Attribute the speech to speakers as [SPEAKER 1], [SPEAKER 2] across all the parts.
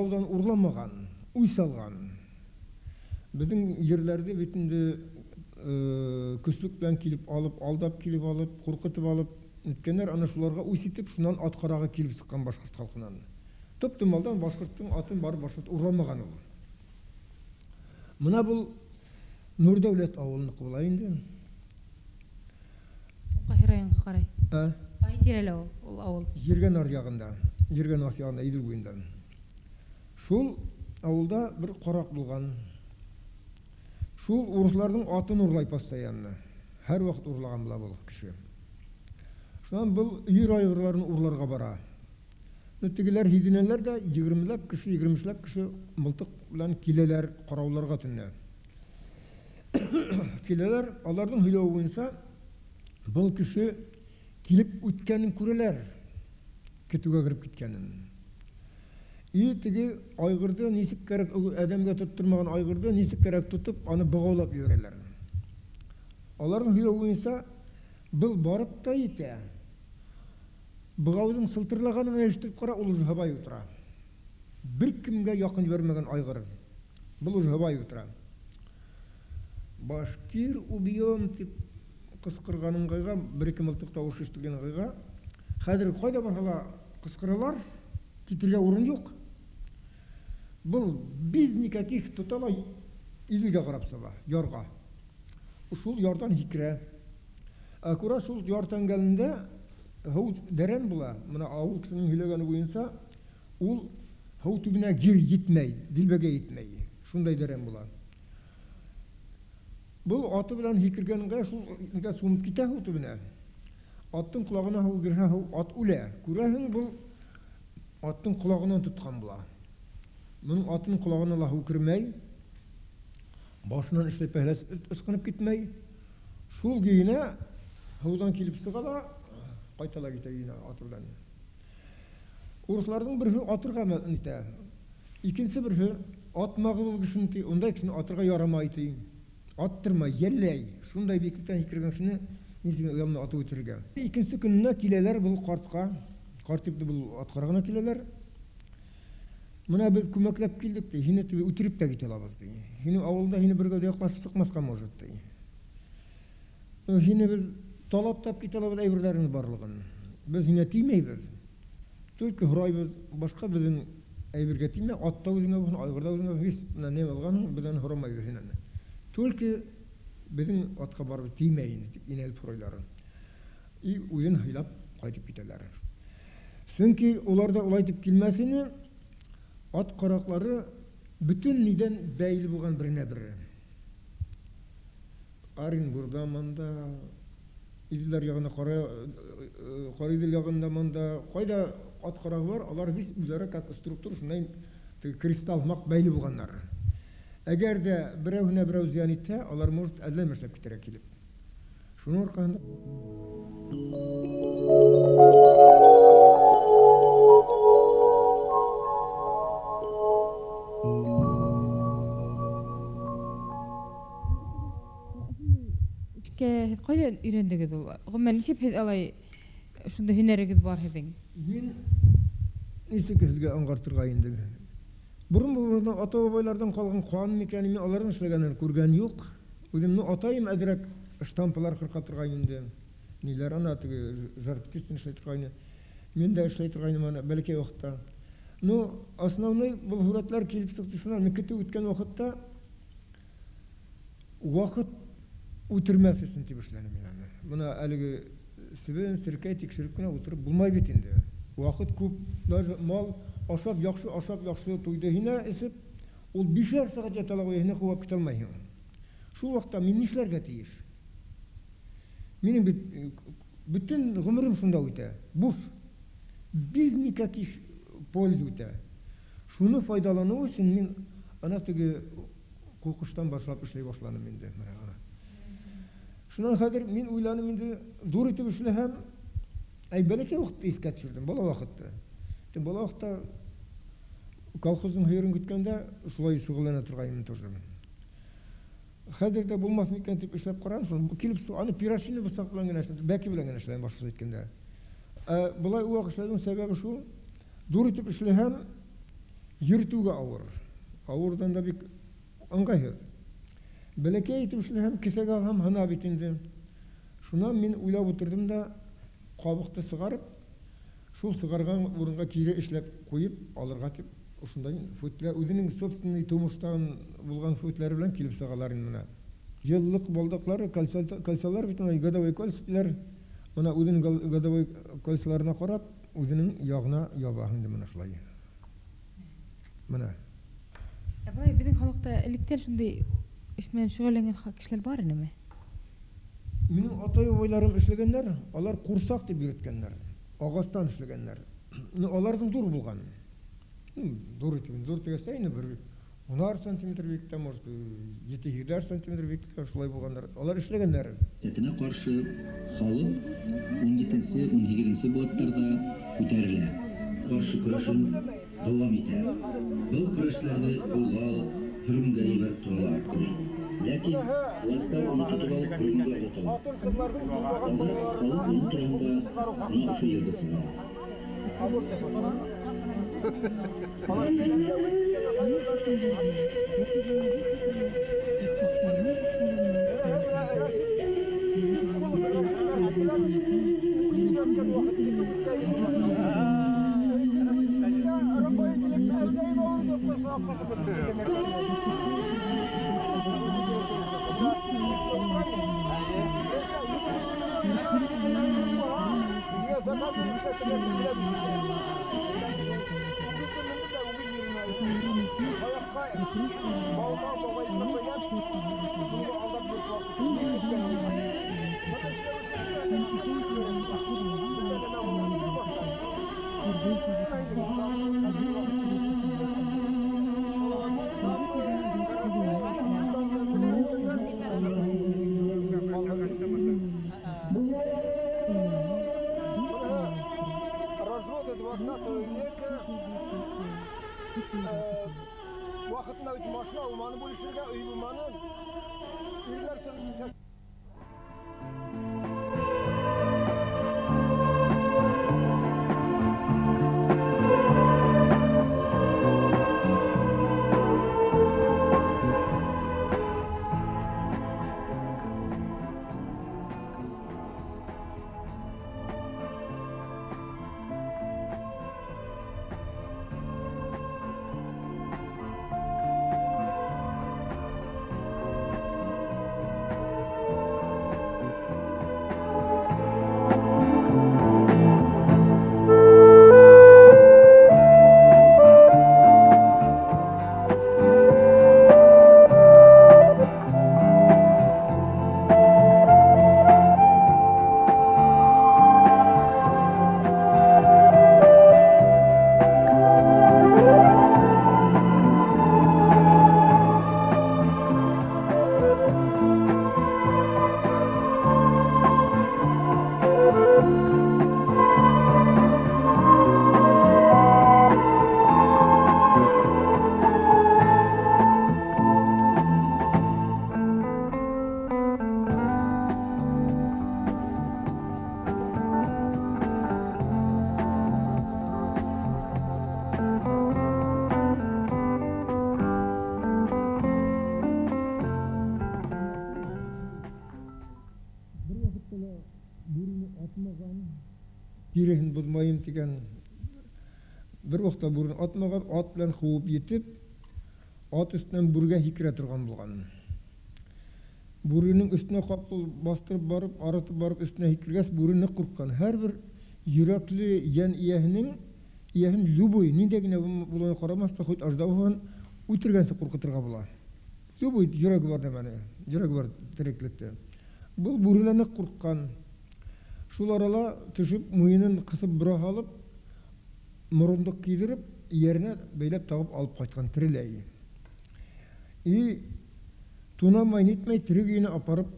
[SPEAKER 1] Бығауҙан урламаған, үс алған. Беҙҙең ерҙәрҙе бит инде көслөк белән килеп алып, алдап килеп алып, ҡурҡытып алып иткәндәр, ана шуларға үс итеп, шунан ат ҡарағы килеп сыҡҡан башҡорт халҡынан. Төп-тумалдан башҡорттоң атын барып башҡорт урламаған ул. Мына был Нурдәүләт ауылыныҡы була инде.
[SPEAKER 2] Ҡайһы районға ҡарай? Ҡай тирәлә ул ауыл?
[SPEAKER 1] Ергән аръяғында, Ергән аръяғында, Иҙел буйында. Шул ауылда бер ҡараҡ булған. Шул урыҫларҙың атын урлай постоянно. Һәр ваҡыт урлаған була был кеше. Шунан был өйөр айғырларын урларға бара. Тегеләр һиҙенәләр ҙә, егермеләп кеше, егермешләп кеше мылтыҡ белән киләләр ҡарауларға төнлә. Киләләр, аларҙың һөйләүе буйынса был кеше килеп үткәнен күрәләр, көтөүгә кереп киткәнен. И теге айғырҙы нисек кәрәк, әҙәмгә тоттормаған айғырҙы нисек кәрәк тотоп, аны бығаулап ебәрәләр. Аларҙың һөйләүе буйынса был барып та етә. Бығауҙың сылтырлағанын ишетеп ҡара, ул уже һыбай ултыра. Бер кемгә яҡын ебәрмәгән айғыр. Был уже һыбай ултыра. Башкир убьем тип ҡысҡырған ыңғайға, бер-ике мылтыҡ тауышы ишетелгән ыңғайға, хәҙер ҡайҙа барһа ла ҡысҡыралар, китергә урын юҡ. Был без никаких тота ла Иҙелгә ҡарап саба, ярға. Шул ярҙан һикерә. Ә күрә шул яр тәңгәлендә һыу дәрән була. Мына ауыл кешенең һөйләгәне буйынса, ул һыу төбөнә гир етмәй, дилбегә етмәй. Шундай дәрән була. Был аты белән һикергәнгә шул нигә сумып китә һыу төбөнә. Аттың ҡолағына һыу керһә, һыу ат үлә. Күрәһең, был аттың ҡолағынан тотҡан була. Моның аттың ҡолағына ла һыу кермәй, башынан эшләпәһе ысҡынып китмәй. Шул көйөнә һыуҙан килеп сыға ла ҡайта ла китә өйөнә аты белән. Урыҫларҙың береһе атырға нитә, икенсе береһе атмағыҙ ул кешене ти, ундай кешене атырға ярамай ти. Аттырмай, йәлләй. Шундай бейеклектән һикергән кешене нисек уямны атып үтерергә. Икенсе көнөнә киләләр был ҡартҡа. Ҡарт тип был ат ҡарағына киләләр. Мына беҙ күмәкләп килдек ти, һине теге үтереп тә китә алабыҙ ти. Һинең ауылда һине бергә дә яҡлашып сыҡмаҫҡа может ти. Һине беҙ талап тап китә алабыҙ әйберҙәреңдең барлығын. Беҙ һиңә теймәйбеҙ. Только һорайбыҙ, башҡа беҙҙең әйбергә теймә, ат та үҙеңә булһын, айғыр ҙа үҙеңә булһын, һис менән ни алғанһың, беҙ аны һорамайбыҙ һинән. Только беҙҙең атҡа барып теймә инде тип инәлеп һорайлар. И үҙен һыйлап ҡайтып китәләр. Сөнки улар да улай тип килмәҫ ине, ат ҡараҡлары бөтөн нидән бәйле булған беренә бере. Оренбургда манда, Иҙелләр яғына Ҡара Иҙел яғында манда, ҡайҙа ат ҡарағы бар, алар бис үҙара как структура шундай теге кристалл һымаҡ бәйле булғандар. Әгәр ҙә берәүһенә берәү зыян итһә, алар может әллә нимә эшләп китергә килеп. Шуның арҡаһында
[SPEAKER 2] Һеҙ ҡайҙан өйрәндегеҙ ул? Ғөмүмән, нисек һеҙ алай шундай һөнәрегеҙ бар һеҙҙең?
[SPEAKER 1] Мин нисек һеҙгә аңғартырға инде? Борон булғанда ата-бабайларҙан ҡалған ҡан микән, мин аларҙың эшләгәнен күргән юҡ. Үҙемдең атайым әҙерәк штампалар ҡырҡа торғайны инде. Ниләр ана теге жар птицын эшләй торғайны. Мин дә эшләй торғайным ана бәләкәй ваҡытта. Ну, основной был һүрәтләр килеп сыҡты шунан. Мин көтөп үткән ваҡытта ваҡыт үтермәҫ өсөн тип эшләнем мин аны. Бына әлеге себен, серкәй тикшереп кенә ултырып булмай бит инде. Ваҡыт күп, даже мал ашап яҡшы, ашап яҡшы туйҙы һине эсеп, ул бишәр сәғәт ята ла ҡуя, һине ҡыуап китә алмайһың. Шул ваҡытта мин нишләргә тейеш? Минең бит бөтөн ғүмерем шунда үтә. Буш. Без никаких пользы үтә. Шуны файҙаланыу өсөн мин ана теге ҡуҡыштан башлап эшләй башланым инде. Мына ана. Шунан хәҙер мин уйланым инде, ҙур итеп эшләһәм, әй, бәләкәй ваҡытта иҫкә төшөрҙөм, бала ваҡытта. Тик бала ваҡытта колхоздың һыйырын көткәндә шулай шөғөлләнә торғайным тоже. Хәҙер ҙә булмаҫ микән тип эшләп ҡарам, шуны килеп аны пирожный бысаҡ белән генә эшләдем, бәке белән генә эшләдем, башҡаса әйткәндә. Ә былай уаҡ эшләүҙең сәбәбе шул, ҙур итеп эшләһәм, Йөрөтөүгә ауыр. Ауырҙан да бик ыңғайһыҙ. Бәләкәй итеп эшләһәм, кеҫәгә алһам, һына бит инде. Шунан мин уйлап ултырҙым да, ҡабыҡты сығарып, шул сығарған урынға кире эшләп ҡуйып алырға тип, ошондай фүтләр, үҙенең собственный тумыштан булған фүтләре белән килеп сығалар инде мына. Йыллыҡ балдаҡлары, кольцалар бит, годовой кольцалар, мына үҙенең годовой кольцаларына ҡарап, үҙенең яғына яба инде мына шулай. Мына.
[SPEAKER 2] Ә былай беҙҙең халыҡта электән шундай эш менән шөғөлләнгән кешеләр бар инеме?
[SPEAKER 1] Минең атай-бабайларым эшләгәннәр, алар ҡурсаҡ тип йөрөткәннәр, ағастан эшләгәннәр. Аларҙың ҙур булған. Ҙур итеп, ҙур тигәс инде бер 10 сантиметр бейектә, может, 7-8 сантиметр бейектә шулай булғандар. Алар эшләгәннәр.
[SPEAKER 3] Сәтенә ҡаршы халыҡ 17-18 быуаттарҙа күтәрелә. Ҡаршы көрәшен дауам итә. Был көрәшләрҙе ҡулға алып, һөргөнгә ебәреп торалар. Ләкин властар уны тотоп алып һөргөнгә ырғыталар. Анда халыҡ уның тураһында бына ошо йырҙы сығара.
[SPEAKER 1] Тиреһен боҙмайым тигән, бер ваҡытта бүрен атмаған, ат белән ҡыуып етеп, ат өҫтөнән бүргә һикерә торған булған. Бүренең өҫтөнә ҡапыл баҫтырып барып, арытып барып өҫтөнә һикергәс, бүре ныҡ ҡурҡҡан. Һәр бер йөрәкле йән эйәһен любой, ниндәй генә булыуына ҡарамаҫтан, хоть аждаһаһын үтергәнсе ҡурҡытырға була. Любой йөрәге бар нәмәне, йөрәге бар тереклектә. Был бүреләр ныҡ ҡурҡҡан. Шул арала төшөп, муйынын ҡыҫып бора һалып, морондоҡ кейҙереп, эйәренә бәйләп тағып алып ҡайтҡан тереләй. И тунамай нитмәй тере көйөнә апарып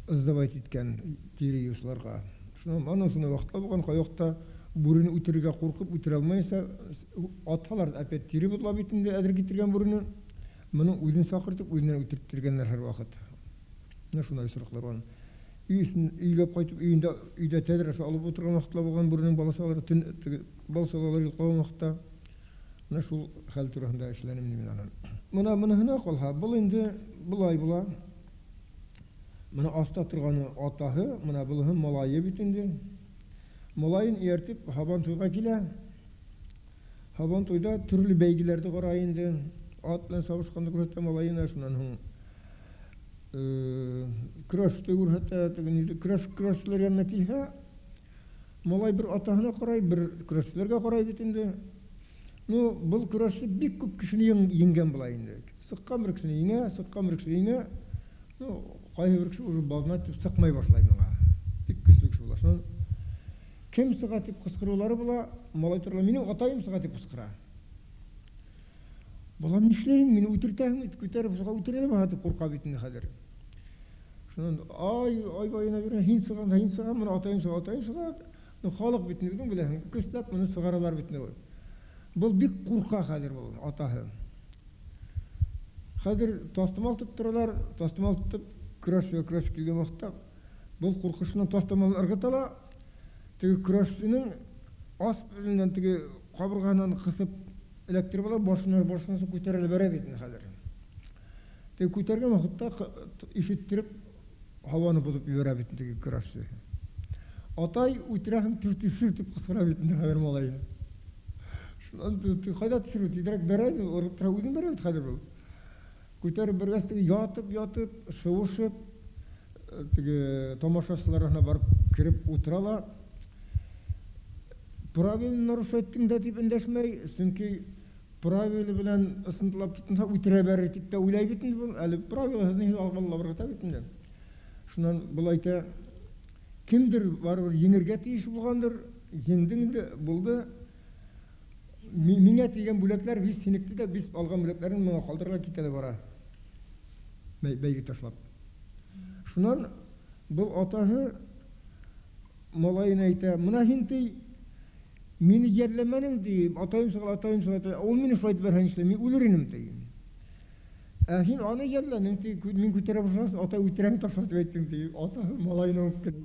[SPEAKER 1] сдавать иткән тире йыйыусыларға. Шунан ана шундай ваҡытта булған, ҡай ваҡытта бүрене үтерергә ҡурҡып, үтерә алмайынса, атһалар, опять тире боҙла бит инде әҙер китергән бүрене. Моның үҙен саҡыртып, үҙенән үтерттергәндәр һәр ваҡыт. Менә шундай осраҡлар бар. Өйгә ҡайтып, өйҙә тәҙрә аша алып ултырған ваҡытта булған бүренең баласы алар, төн, теге, баласы алар йоҡлаған ваҡытта. Менә шул хәл тураһында эшләнем мин аны. Менә моныһына калһа, был инде былай була. Менә аста торганы атаһы, менә булыһы малае бит инде. Малайын ияртеп Һабантуйга килә. Һабантуйда төрле бәйгеләрде карай инде. Ат белән сабышканны күрсәтә малаена, шуннан һуң көрәште күрсәтә, теге көрәшчеләр янына килһә, малай бер атаһына карай, бер көрәшчеләргә карай бит инде. Ну, был көрәшче бик күп кешене еңгән була инде. Сыккан бер кешене еңә, сыккан бер кешене еңә. Ну, кайсы бер кеше уже базына дип сыкмай башлай моңа. Бик көчле кеше була. Шуннан кем сыга дип кычкырулары була, малай торла, минем атаем сыга дип кычкыра. Балам, нишләйем, мине үтертәһең, күтәреп суга үтерәле баһа дип курка бит инде хәзер. Шуннан ай, ай буена бирә, һин сыган, һин сыган, моны атаем сыга, атаем сыга. Ну, халык бит инде, үзең беләһең, көчләп моны сыгаралар бит инде. Был бик курка хәзер был атаһы. Хәзер тастымал тоттыралар, тастымал тотып көрәшкә көрәш килгән вакытта был куркышыннан тастымалны ыргытала. Теге көрәшченең ас белән теге кабырганнан кысып эләктереп ала, башына күтәрелеп бәрә бит инде хәзер. Теге күтәргән вакытта ишеттереп һаваны бозып җибәрә бит теге көрәшче. Атай үтерәһең, төшер дип кычкыра бит инде хәзер малае. Шуннан кайда төшерү, тизрәк бәрә инде, урып тора, үзең бәрә бит хәзер был. Күтәреп бергәч, теге ятып, ятып, шуышып, теге тамашачыларына барып кереп утыралар. Правильно нарушать иттең дә дип эндәшмәй, чөнки правила белән ысынтылап киттең, үтерә бәрер дип тә уйлай бит инде был. Әле правила һеҙҙең алла бер бит инде. Шуннан был әйтә, кемдер барыбер еңергә тиеш булгандыр, еңдең инде, булды. Миңә тигән бүләкләр без синекте дә, без алган бүләкләрен моңа калдырырга китә дә бара. Бәйге ташлап. Шуннан был атаһы малаена әйтә, менә һин ти, мине йәлләмәнең ди, атаем сыгыл, атаем сыгыл, ул мине шулай дип бәрһәң эшләй, мин үлер инем ди. Ә һин аны йәлләнең ди, мин күтәрә башласаң, атай үтерәң ташлап дип әйттең ди, атаһы малаена үпкәләде.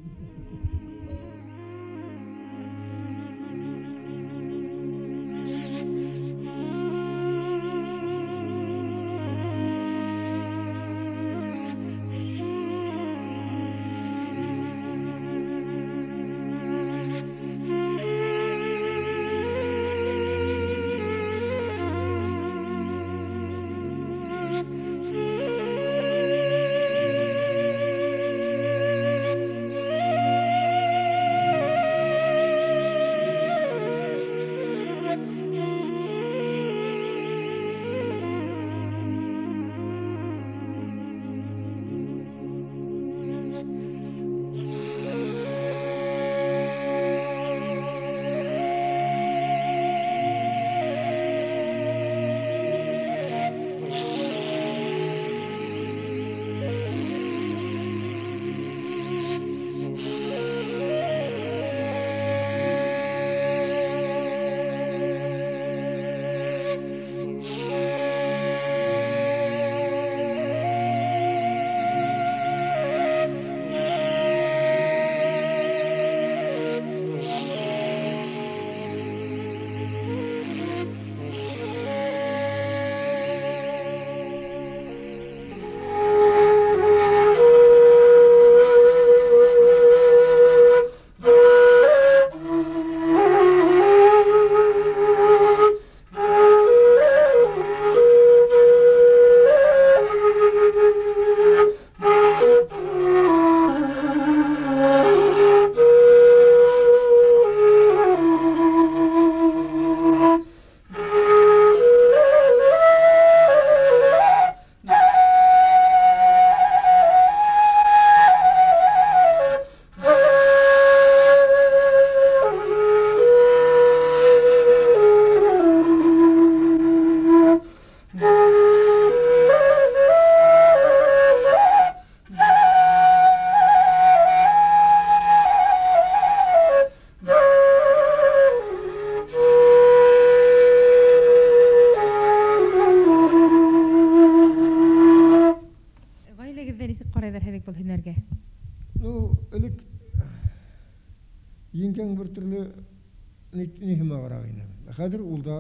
[SPEAKER 1] Хәҙер ул да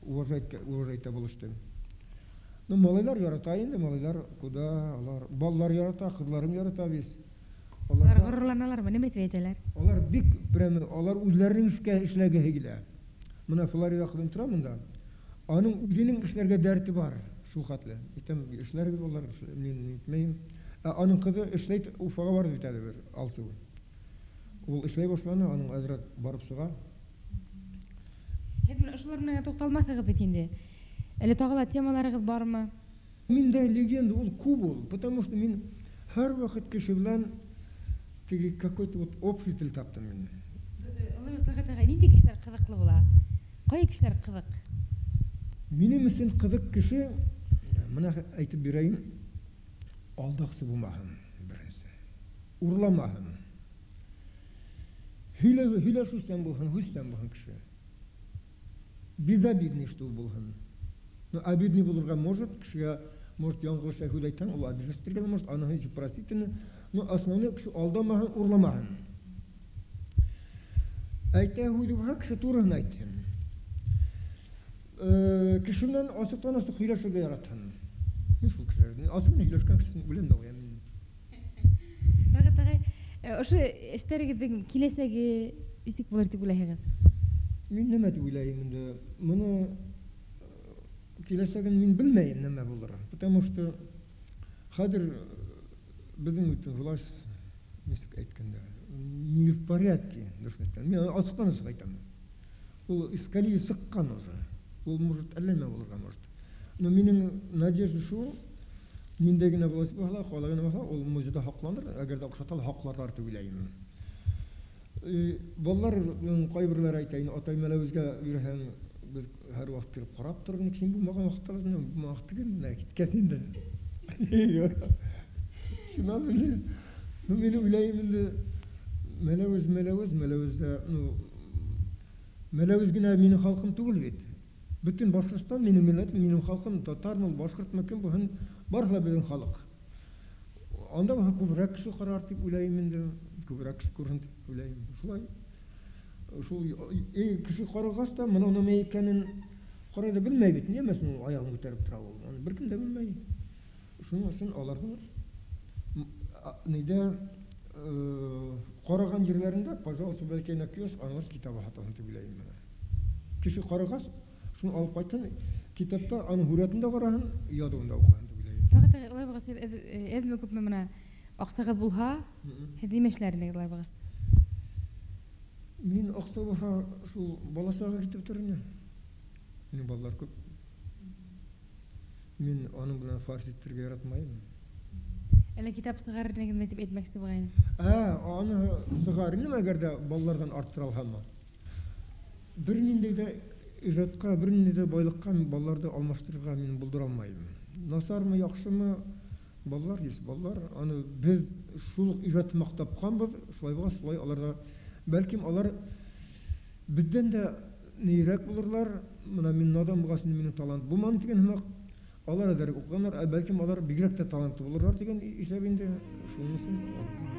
[SPEAKER 1] уважать булышты. Ну, малайлар ярата инде, малайлар куда, алар балалар ярата, кызларым ярата без.
[SPEAKER 2] Алар горурланалармы, нимә дип әйтәләр?
[SPEAKER 1] Алар бик прямо, алар үзләренең эшкә эшләге килә. Менә Флорида кызым тора монда. Аның үзенең эшләргә дәрте бар, шул хәтле. Әйтәм, эшләр алар, мин әйтмәйм. Ә аның кызы эшләй, Уфага барып бит әле бер, Алсу. Ул эшләй башланы, аның әзрәк барып чыга.
[SPEAKER 2] Һеҙ менә ошолар менән тукталмаҫһығыҙ бит инде. Әле тағы ла темаларығыҙ бармы?
[SPEAKER 1] Миндә легенда ул күп ул, потому что мин һәр вакыт кеше белән теге какой-то вот общий тел таптым мин.
[SPEAKER 2] Олай Мәслихәт ағай, ниндәй кешеләр ҡыҙыҡлы була? Ҡайһы кешеләр ҡыҙыҡ?
[SPEAKER 1] Минем өсөн ҡыҙыҡ кеше, мына әйтеп бирәйем, алдаҡсы булмаһын беренсе. Урламаһын. Һөйләшеүсән булһын, һүҙсән булһын кеше. Безобидный что булһын. Но обидный булырға может, кешегә может яңғыш һүҙ әйтһәң, ул обижаться может, аны һис простительно, но основной кеше алдамаһын, урламаһын. Әйтә һүҙе булһа, кеше тураһын әйтһен. Кеше менән асыҡтан асыҡ һөйләшергә яратһын. Мин шул кешеләрҙе, асыҡ менән һөйләшкән кешесен үләм дә ҡуям мин.
[SPEAKER 2] Рәғәт ағай, ошо эштәрегеҙҙең киләсәге нисек булыр тип уйлайһығыҙ?
[SPEAKER 1] Мин нимә тип уйлайым инде? Моны киләсәген мин белмәйем нимә булыр. Потому что хәҙер беҙҙең бит власть, нисек әйткәндә, не в порядке, дөрөҫ әйткәндә. Мин асыҡтан асыҡ әйтәм. Ул из колеи сыҡҡан уже. Ул может әллә нимә булырға может. Но минең надежда шул, ниндәй генә власть булһа, ҡалай генә булһа, ул музейҙа һаҡланыр, әгәр ҙә оҡшатһа, һаҡларлар тип уйлайым. Балалар ҡайберләре әйтә, атай Мәләүезгә йөрөһәң, беҙ һәр ваҡыт килеп ҡарап торор инек, һин булмаған ваҡытта булмаған ваҡыт түгел, менә киткәс инде. Шунан мин, ну, мин уйлайым инде, Мәләүез, Мәләүез, Мәләүездә, ну, Мәләүез генә минең халҡым түгел бит. Бөтөн Башҡортостан минең милләтем, минең халҡым, татармы, башҡортмо, кем булһын, барыһы ла беҙҙең халыҡ. Анда күберәк кеше ҡарар тип уйлайым инде, күберәк кеше күрһен тип уйлайым. Шулай. Шул кеше ҡарағас та бының нимә икәнен ҡарай ҙа белмәй бит, нимәсен ул аяғын күтәреп тора ул, аны бер кем дә белмәй. Шуның өсөн аларҙың нейҙә ҡараған ерләрендә, пожалуйста, бәлки на киоск аңлар китабы һатылһын тип уйлайым менә. Кеше ҡарағас, шуны алып ҡайтһын, китапта аның һүрәтен дә ҡараһын, яҙыуын да уҡыһын тип уйлайым.
[SPEAKER 2] Тағы улай булғас, әҙме күпме мына аҡсағыҙ булһа, һеҙ нимә эшләр инегеҙ улай булғас?
[SPEAKER 1] Мин аҡса булһа, шул бала саға китеп торор инем. Минең балалар күп. Мин аның белән фарс иттерергә яратмайым.
[SPEAKER 2] Әллә китап сығарыр инегеҙме тип әйтмәксе булғайным?
[SPEAKER 1] Аны сығар инем, әгәр ҙә балаларҙан арттыра алһам. Бер ниндәй ҙә ижадҡа, бер ниндәй ҙә байлыҡҡа мин балаларҙы алмаштырырға мин булдыра алмайым. Насармы, яҡшымы, балалар есть балалар. Аны беҙ шул уҡ ижадты маҡтап ҡанбыҙ, шулай булғас, шулай аларҙа, бәлкем алар беҙҙән дә нейерәк булырлар. Мына мин надан булғас, инде минең талант булманы тигән һымаҡ. Алар әҙерәк уҡығандар, ә бәлкем алар бигерәк тә талантлы булырлар тигән иҫәп инде. Шуның өсөн.